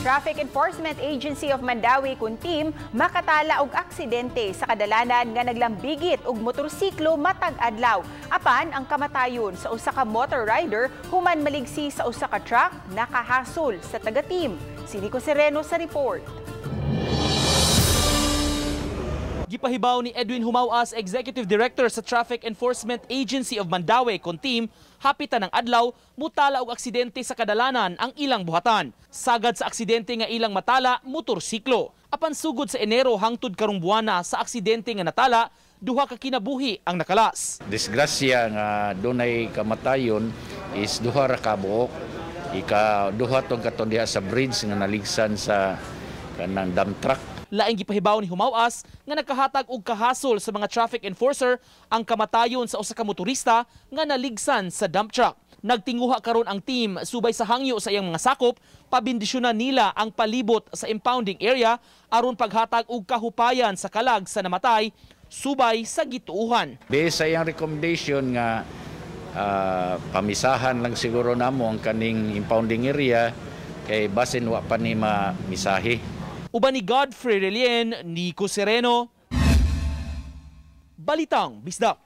Traffic Enforcement Agency of Mandaue kun team makatala og aksidente sa kadalanan nga naglambigit og motorsiklo matag adlaw. Apan ang kamatayon sa usa ka motor rider human maligsi sa usa ka truck nakahasol sa taga-team. Si Nico Sereno sa report. Gipahibaw ni Edwin Humawas, Executive Director sa Traffic Enforcement Agency of Mandaue kon team, hapitan ng adlaw mutala og aksidente sa kadalanan ang ilang buhatan. Sagad sa aksidente nga ilang matala, motorsiklo. Apan sugod sa Enero hangtod karong buwana, sa aksidente nga natala, duha ka kinabuhi ang nakalas. Disgrasya nga dunay kamatayon is duha ra ka buok. Ika duha tong katon diha sa bridge nga naligsan sa kanang dump truck. Laing gipahibaw ni Humawas nga nakahatag og kahasol sa mga traffic enforcer ang kamatayon sa usa ka motorista nga naligsan sa dump truck. Nagtinguha karon ang team subay sa hangyo sa iyang mga sakop, pabindisyonan nila ang palibot sa impounding area aron paghatag og kahupayan sa kalag sa namatay subay sa gituohan. Based sa iyang recommendation nga pamisahan lang siguro namo ang kaning impounding area kay basin wa pa ni mamisahi. Uban ni Godfrey Relien, Nico Sereno, Balitang Bisdak.